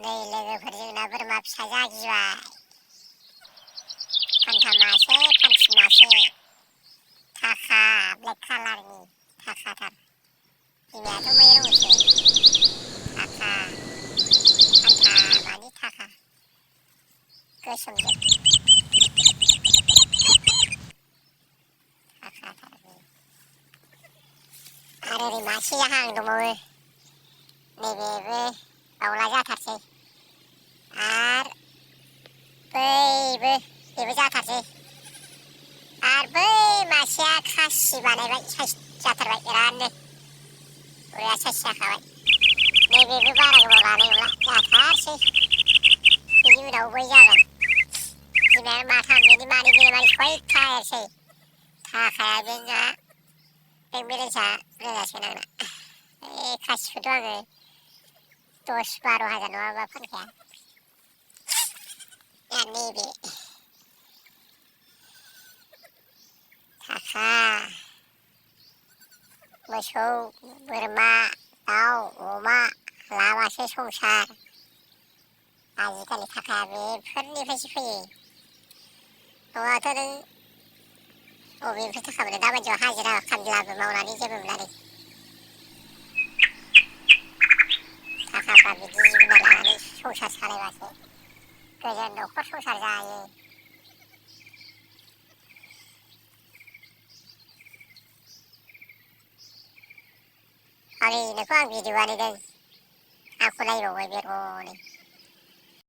नै लोगोफोर जोंना बोरमा फिसा जागिबाय। फान्था मासे फान्थि मासे थाखा ब्लेक कालारनि थाखाथार। बिमायाथ' मै रंसो थाखा फान्था मानि थाखा गोसोमजों थाखाथार। आरो ओरै मासे जाहां दंबावो। नैबेबो दाउला जाथारसै आरो बेबो जाथारसै आरो बै मासेया खासि बानायबाय साइस जाथारबाय बिरादनो बरिया साइस जाखाबाय। नैबेबो बारा गोबाव लानाय नंला जाथारसै बिनि उनाव बै जागोन बिमाया माथाम बेनि मानै सयथा एरसै थाखाया बेना बेंक बेलेन्सा रोजासोन आंना। खासिखौथ' आङो 10-12 हाजार नङाबा फानखाया। नैबे थाखा मोसौ बोरमा दाउ अमा लाबासो संसार। आजिखालि थाखाया बेफोरनिफ्रायसो फैयो। नङाबाथ' नों बबेनिफ्राय थाखा मोनो दाबायदियाव हाजिरा खामलाबो मावनानै जेबो मोना। थाखाफ्रा बिदि जुनार लानानै संसार सालायबासो गोजोन न'खर संसार जायो। आंनि नोंखौ आं भिडिअ बानायदों आंखौ नायबावबाय बेरग'नो।